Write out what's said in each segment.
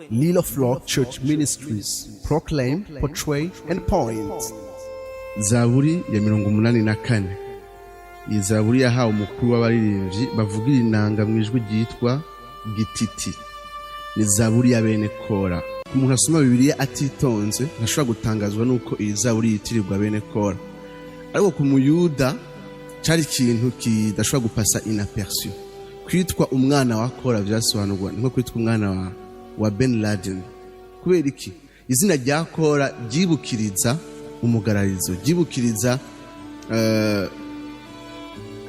Lilo Flock Church Ministries proclaim, portray, and point. Zaburi ya 84. Iyi zaburi yahawe umukuru w'abaririmbyi bavugira inanga mu ijwi ryitwa Gititi. Ni zaburi ya bene Kora. Umuntu asoma Bibiliya atitonze ntashobora gutangazwa n'uko iyi zaburi yitirirwa bene Kora, ariko ku Muyuda cari ikintu kidashobora gupasa inaperçu. Kwitwa umwana wa Kora vyasobanurwa ni nko kwitwa umwana wa Ben Laden. Kubera iki? Izina rya Kora ryibukiriza umugararizo, ryibukiriza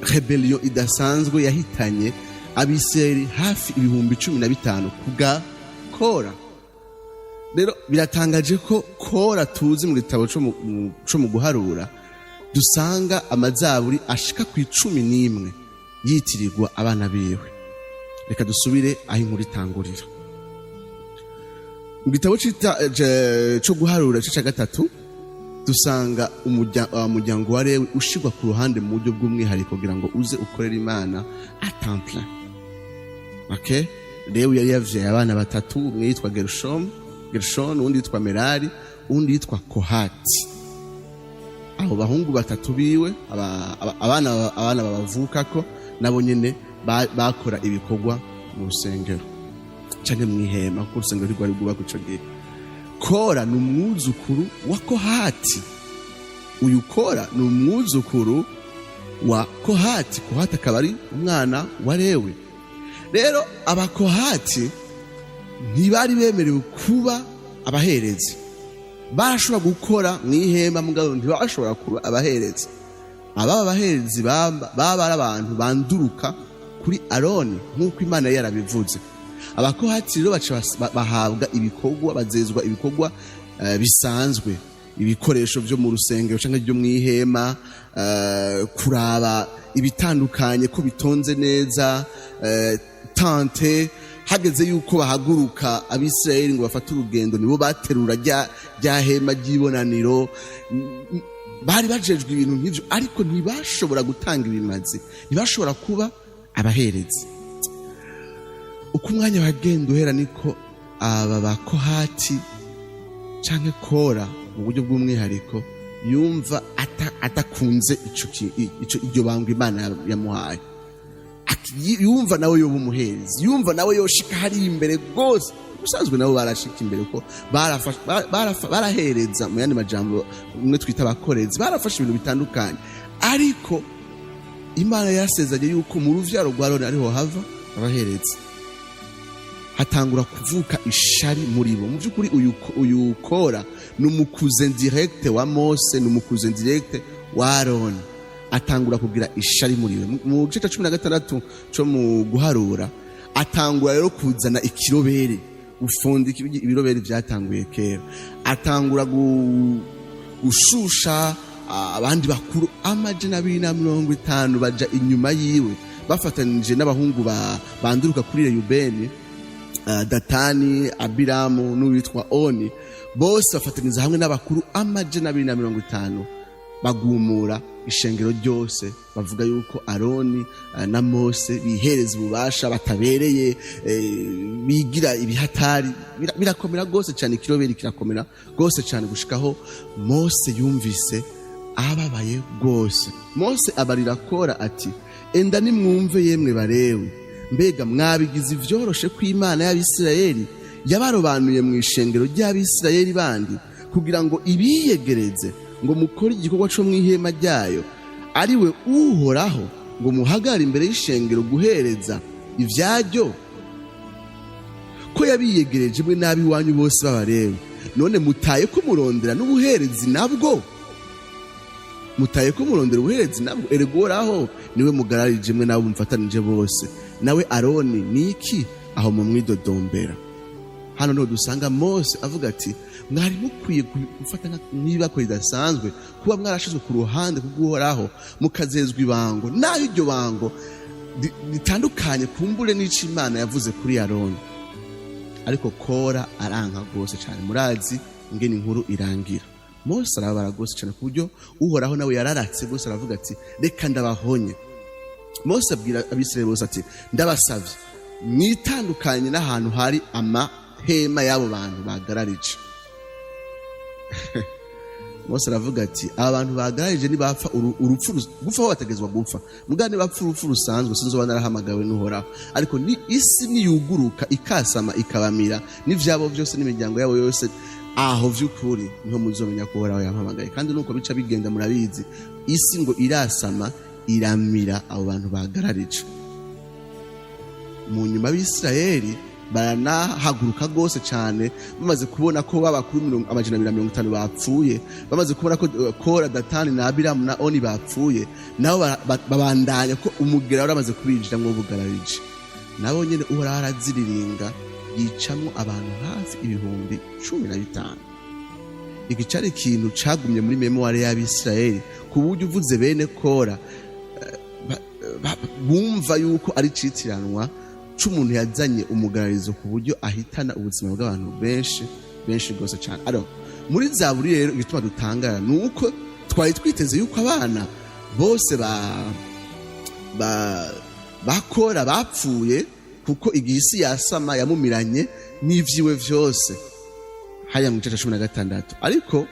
rébellion idasanzwe yahitanye Abisirayeli hafi 15,000 kubwa Kora. Rero biratangaje ko Kora tuzi mu gitabo co mu Guharura, dusanga amazaburi ashika ku 11 yitirirwa abana biwe. Reka dusubire aho inkuru itangurira mu gitabo co Guharura, igice ca gatatu. Dusanga umuryango wa Lewi ushirwa ku ruhande mu buryo bw'umwihariko kugira ngo uze ukorere Imana à temps plein, okay? Lewi yari yavyaye abana batatu: umwe yitwa Gershon, uwundi yitwa Merari, uwundi yitwa Kohati. Abo bahungu batatu biwe, abana babavukako nabo nyene bakora ibikorwa mu rusengero canke mw'ihema, kuko urusengero ntirwari bwubakwe ico gihe. Kora ni umwuzukuru wa Kohati. Uyu Kora ni umwuzukuru wa Kohati, Kohati akaba ari umwana wa Lewi. Rero Abakohati ntibari bemerewe kuba abaherezi. Barashobora gukora mu ihema, mugabo ntibashobora kuba abaherezi. Ababa abaherezi baba ari abantu banduruka kuri Aroni, nk'uko Imana yari yarabivuze. Abakohati rero baca bahabwa ibikorwa, bazezwa ibikorwa bisanzwe, ibikoresho vyo mu rusengero canke byo mu ihema, kuraba ibitandukanye ko bitonze neza, tente. Hageze yuko bahaguruka Abisirayeli ngo bafate urugendo, nibo baterura rya hema ry'ibonaniro. Bari bajejwe ibintu nk'ivyo, ariko ntibashobora gutanga ibimazi, ntibashobora kuba abaherezi. Uko umwanya wagenda uhera, niko aba Bakohati canke Kora mu buryo bw'umwihariko yumva adakunze ico iryo bango Imana yamuhaye. Yumva nawe yoba umuherezi, yumva nawe yoshika hari imbere rwose. Ubusanzwe nabo barashika imbere, ko barahereza. Mu yandi majambo, umwe twita abakorezi, barafashe ibintu bitandukanye. Ariko Imana yarasezanye yuko mu ruvyaro rwa Aroni ariho hava abaherezi. Hatangura kuvuka ishari muri bo. Mu by'ukuri uyu Kora ni umu cousin direct wa Mose, ni umu cousin direct wa Aroni. Atangura kugira ishari muri we. Mu gice cya 16 co mu Guharura, atangura rero kuzana ikirobere, gufundika ibirobere vyatanguye kera. Atangura gushusha abandi bakuru 250 baja inyuma yiwe, bafatanije n'abahungu banduruka kuri Reyubeni, Datani, Abiramu n'uwitwa Oni. Bose bafatanyiriza hamwe n'abakuru 250, bagumura ishengero ryose, bavuga yuko Aroni na Mose bihereza ububasha batabereye, bigira ibihatari. Birakomera rwose cyane, ikiroberi kirakomera rwose cyane, gushikaho Mose yumvise ababaye rwose. Mose abarira Kora ati: "Enda nimwumve yemwe Barewi, mbega mwabigize ivyoroshe ko Imana y'Abisirayeli yabarobanuye mu ishengero ry'Abisirayeli bandi kugira ngo ibiyegereze, ngo mukore igikorwa co mu ihema ryayo, ari we Uhoraho, ngo muhagare imbere y'ishengero guhereza ivyaryo? Ko yabiyegereje mwe n'ab'iwanyu bose b'Abarewi, none mutaye ko murondera n'ubuherezi nabwo? Mutaye ko murondera ubuherezi nabwo? Erega Uhoraho niwe mugararije mwe n'abo mufatanije bose. Nawe Aroni niki aho mumwidodombera?" Hano niho dusanga Mose avuga ati: "Mwari mukwiye gufata nk'ibako ridasanzwe kuba mwarashizwe ku ruhande kubw'Uhoraho, mukazezwa ibango, naho iryo bango ritandukanye kumbure n'ico Imana yavuze kuri Aroni." Ariko Kora aranka rwose cyane. Murazi ingene inkuru irangira. Mose arababara rwose cyane, ku buryo Uhoraho nawe yararatse rwose, aravuga ati: "Reka ndabahonye." Mose abwira Abisirayeli bose ati: "Ndabasavye mwitandukanye n'ahantu hari amahema." mahema y'abo bantu bagararije. Mose aravuga ati: "Aba bantu bagararije nibapfa urupfu gupfa, bo bategezwa gupfa, mugabo nibapfa urupfu rusanzwe, sinzoba narahamagawe n'Uhoraho. Ariko ni isi niyuguruka ikasama ikabamira n'ivyabo byose n'imiryango yabo yose, aho vy'ukuri niho muzomenya ko Uhoraho yampamagaye." Kandi nuko bica bigenda, murabizi, isi ngo irasama iramira abo bantu bagararije. Mu nyuma Abisirayeli baranahaguruka rwose cyane, bamaze kubona ko babakuru 250 bapfuye, bamaze kubona ko Kora, Datani na Abiramu na Oni bapfuye, nabo babandanya ko umugera wari amaze kubinjiramwo bugararije. Nabo nyene Uhoraho araziriringa, yicamwo abantu hafi 15,000. Iki cari ikintu cagumye muri mémoire y'Abisirayeli, ku buryo uvuze bene Kora bumva yuko ari citiranwa c'umuntu yazanye umugararizo ku buryo ahitana ubuzima bw'abantu benshi benshi rwose cyane. Alors, muri Zaburi rero, igituma dutangara ni uko twari twiteze yuko abana bose ba bakora bapfuye, kuko igihe isi yasama yamumiranye n'ivyiwe vyose hariya mu gice ca 16. Ariko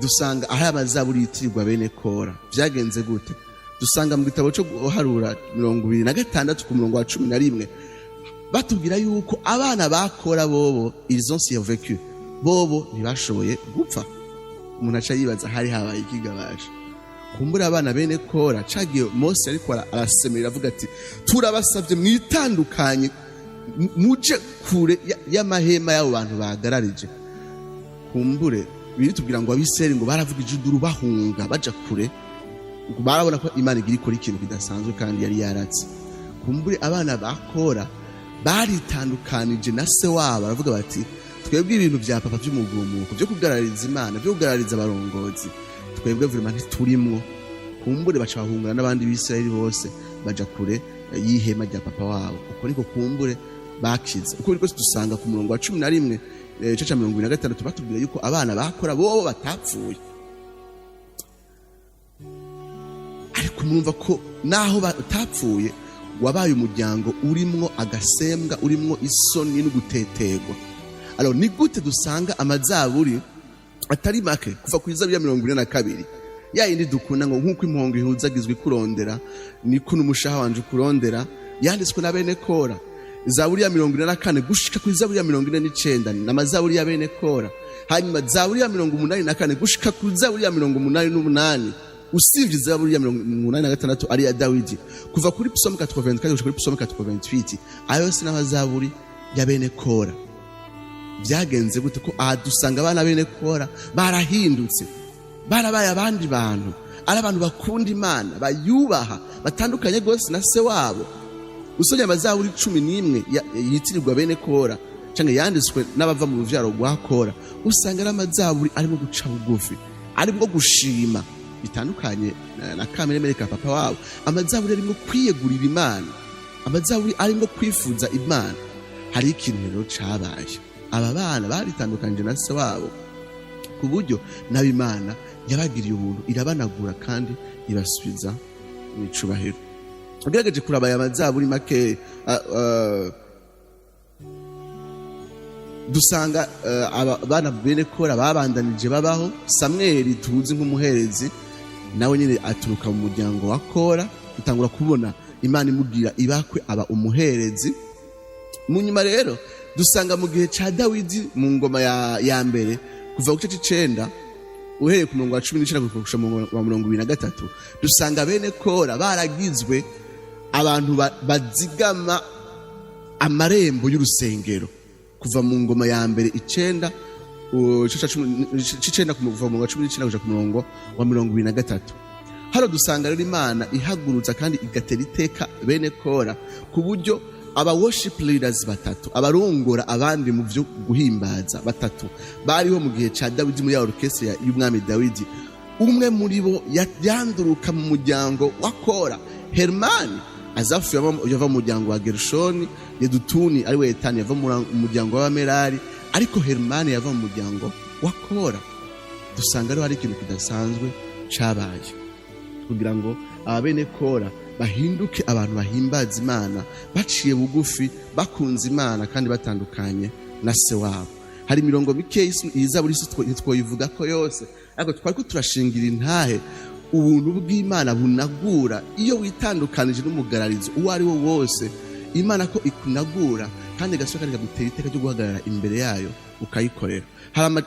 dusanga aho amazaburi yitirirwa bene Kora. Vyagenze gute? Dusanga mu gitabo cyo guharura 26 ku murongo wa 11 batubwira yuko abana bakora bobo, ils ont survécu, bobo ntibashoboye gupfa. Umuntu aca yibaza: hari habaye ikigabaje? Kumbura abana bene Kora cagiye Mose ariko arasemerera avuga ati: "Turabasabye mwitandukanye, muje kure y'amahema y'abo bantu bagararije." Kumbure biritubwira ngo Abisirayeli ngo baravugije induru bahunga baja kure, ngo barabona ko Imana igira ikora ikintu kidasanzwe kandi yari yaratse. Kumbure abana bakora baritandukanije na se wabo, baravuga bati: "Twebwe ibintu vya papa vy'umugumuko, vyo kugarariza Imana, vyo kugarariza abarongozi, twebwe vraiment ntiturimwo." Kumbure baca bahungana n'abandi Bisirayeli bose, baja kure y'ihema rya papa wabo. Uko niko kumbure bakize. Uko biri kose, dusanga ku murongo wa 11 igice ca 26 batubwira yuko abana bakora bobo batapfuye. Ariko murumva ko naho batapfuye, wabaye umuryango urimwo agasembwa, urimwo isoni n'ugutetegwa. Alors, ni gute dusanga amazaburi atari make, kuva ku izaburi ya 42, ya yindi dukunda, ngo "Nk'uko impongo ihuzagizwa ikurondera, niko n'umushaha wanje ukurondera", yanditswe na bene Kora? Zaburi ya 44 gushika ku zaburi ya 49 ni amazaburi ya bene Kora. Hanyuma zaburi ya 84 gushika ku zaburi ya 88, usibye zaburi ya 86 ari iya Dawidi, kuva kuri psaume 84 gushika kuri psaume 88, ayo yose n'amazaburi ya bene Kora. Byagenze gute ko aha dusanga abana bene Kora barahindutse, barabaye abandi bantu, ari abantu bakunda Imana, bayubaha, batandukanye rwose na se wabo? Usomye amazaburi 11 yitirirwa bene Kora cyangwa yanditswe n'abava mu ruvyaro rwa Kora, usanga ari amazaburi arimo guca bugufi, arimo gushima, bitandukanye na kamere ka papa wabo. Amazaburi arimo kwiyegurira Imana, amazaburi arimo kwifuza Imana. Hari ikintu rero cabaye: aba bana baritandukanyije na se wabo, ku buryo n'abimana yabagiriye ubuntu, irabanagura kandi ibasubiza mu icubahiro. Ugerageje kuraba aya mazaburi make, dusanga abana bene Kora babandanije babaho. Samweli tuzi nk'umuherezi nawe nyine aturuka mu muryango wa Kora. Dutangura kubona Imana imubwira ibakwe, aba umuherezi. Mu nyuma rero dusanga mu gihe ca Dawidi, mu ngoma ya mbere, kuva ku gice c'icenda uhereye ku murongo wa 19 gushika mu murongo wa 23, dusanga bene Kora baragizwe abantu bazigama amarembo y'urusengero. Kuva mu ngoma ya mbere icenda, igice c'icenda, kuva mu murongo wa 19 gushika ku murongo wa 23, hano dusanga rero Imana ihagurutsa kandi igatera iteka bene Kora, ku buryo aba worship leaders batatu, abarongora abandi mu byo guhimbaza batatu bariho mu gihe ca Dawidi muri ya orchestre y'umwami Dawidi, umwe muri bo yanduruka mu muryango wa Kora. Hermani Azafu yava mu muryango wa Gerushoni, Yedutuni ari we Etani yava mu muryango w'Abamerari, ariko Hermani yava mu muryango wa Kora. Dusanga rero hari ikintu kidasanzwe cabaye kugira ngo aba bene Kora bahinduke abantu bahimbaza Imana, baciye bugufi, bakunze Imana kandi batandukanye n'umugararizo. Na se wabo. Hari imirongo mike iyi zaburi ntitwoyivuga ko yose, ariko twari ko turashingira intahe ubuntu bw'Imana bunagura iyo witandukanije n'umugararizo uwo ari wo wose. Imana ko ikunagura kandi igashoka kandi ikagutera iteka ryo guhagarara imbere yayo ukayikorera. Hari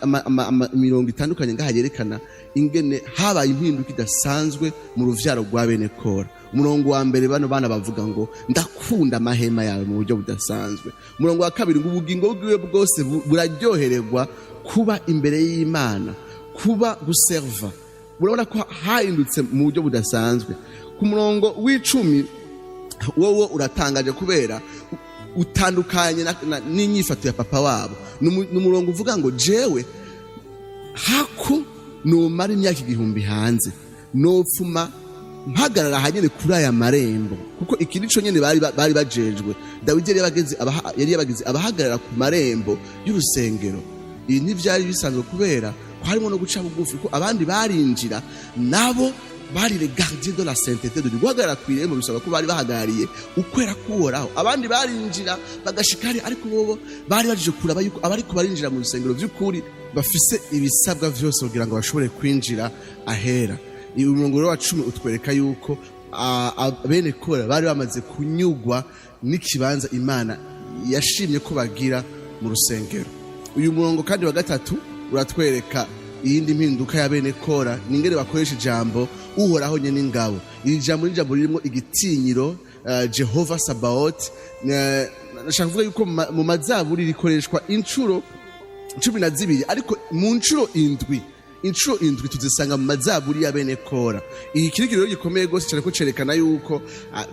imirongo itandukanye ngaha yerekana ingene habaye impinduka idasanzwe mu ruvyaro rwa bene Kora. Umurongo wa mbere, bano bana bavuga ngo: "Ndakunda amahema yawe mu buryo budasanzwe." Umurongo wa kabiri ngo: "Ubugingo bwiwe bwose buraryohererwa kuba imbere y'Imana," kuba guserva. Urabona ko hahindutse mu buryo budasanzwe. Ku murongo w'10 wowo uratangaje kubera utandukanye n'inyifato ya papa wabo. Ni umurongo uvuga ngo: "Jewe hako nomara imyaka 1000 hanze, nopfuma mpagarara ahanyene kuri aya marembo," kuko iki nico nyene bari bajejwe. Dawidi yari yabagize abahagarara ku marembo y'urusengero. Ibi ntivyari bisanzwe kubera ko harimo no guca bugufi, ko abandi barinjira, nabo bari les gardiens de la sainteté de Dieu. Guhagarara ku irembo bisaba ko bari bahagarariye ukwera k'Uhoraho. Abandi barinjira bagashika hari, ariko bobo bari baje kuraba yuko abariko barinjira mu rusengero vy'ukuri bafise ibisabwa vyose kugira ngo bashobore kwinjira ahera. Uyu murongo rero wa 10 utwereka yuko bene Kora bari bamaze kunyugwa n'ikibanza Imana yashimye ko bagira mu rusengero. Uyu murongo kandi wa gatatu uratwereka iyindi mpinduka ya bene Kora, ni ingene bakoresha ijambo Uhoraho nyene ingabo. Iri jambo ni ijambo ririmo igitinyiro, Jehova Sabaot. Nashaka kuvuga yuko mu mazaburi rikoreshwa inshuro 12, ariko mu nshuro indwi, inshuro indwi tuzisanga mu mazaburi ya bene Kora. Iyi kiri rero gikomeye rwose cyane, ko cerekana yuko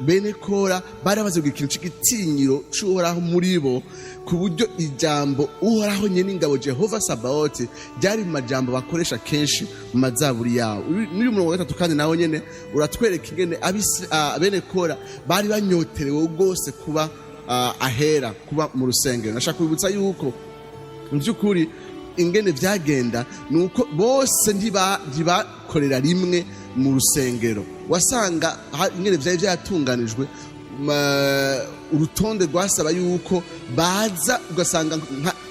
bene Kora bari bamaze kugira ikintu c'igitinyiro c'Uhoraho muri bo, ku buryo ijambo Uhoraho nyene ingabo, Jehova Sabaoti, ryari mu majambo bakoresha kenshi mu mazaburi yabo. N'uyu murongo wa gatatu kandi nawo nyene uratwereka ingene bene Kora bari banyoterewe rwose kuba ahera, kuba mu rusengero. Nashaka kubibutsa yuko mu by'ukuri ingene vyagenda ni uko bose ntibakorera rimwe mu rusengero. Wasanga ingene vyari vyatunganijwe, urutonde rwasaba yuko baza, ugasanga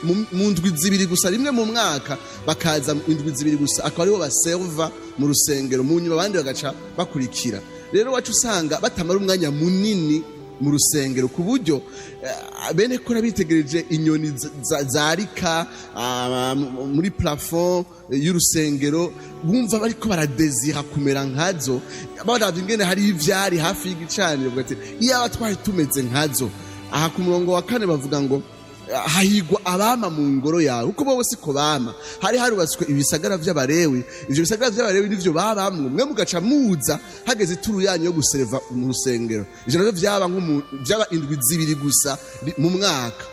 mu ndwi 2 gusa rimwe mu mwaka bakaza, indwi 2 gusa akaba aribo baserva mu rusengero, mu nyuma abandi bagaca bakurikira. Rero wacu usanga batamara umwanya munini mu rusengero, ku buryo bene Kora bitegereje inyoni zarika muri plafond y'urusengero, bumva bariko baradezira kumera nkazo. Baravye ingene hari ivyari hafi y'igicaniro, bavuga ati: "Iyaba twari tumeze nkazo." Aha ku murongo wa kane bavuga ngo: "Hahigwa abama mu ngoro yawe," kuko bo siko bama. Hari harubatswe ibisagara vy'Abarewi. Ivyo bisagara vy'Abarewi nivyo babamwo, mwe mugaca muza hageze ituru yanyu yo gusereva mu rusengero. Ivyo navyo vyaba indwi 2 gusa mu mwaka.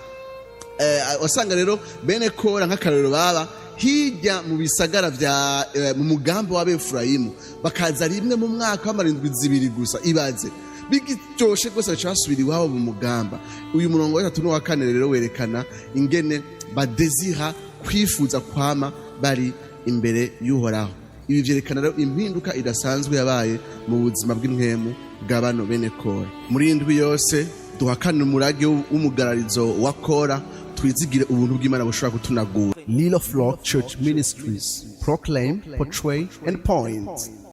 Wasanga rero bene Kora nk'akarorero baba hirya mu bisagara vya mu mugambi w'Abefurayimu, bakaza rimwe mu mwaka bamara indwi 2 gusa. Ibaze, bigiryoshe rwose, baca basubira iwabo mu mugamba. Uyu murongo wa gatatu n'uwa kane rero werekana ingene badezira, kwifuza kwama bari imbere y'Uhoraho. Ibi vyerekana rero impinduka idasanzwe yabaye mu buzima bw'impwemu bwa bano bene Kora. Muri iyi ndwi yose duhakane umurage w'umugararizo wa Kora, twizigire ubuntu bw'Imana bushobora kutunagura. Lilo Flock Church Ministries proclaim, portray, and point.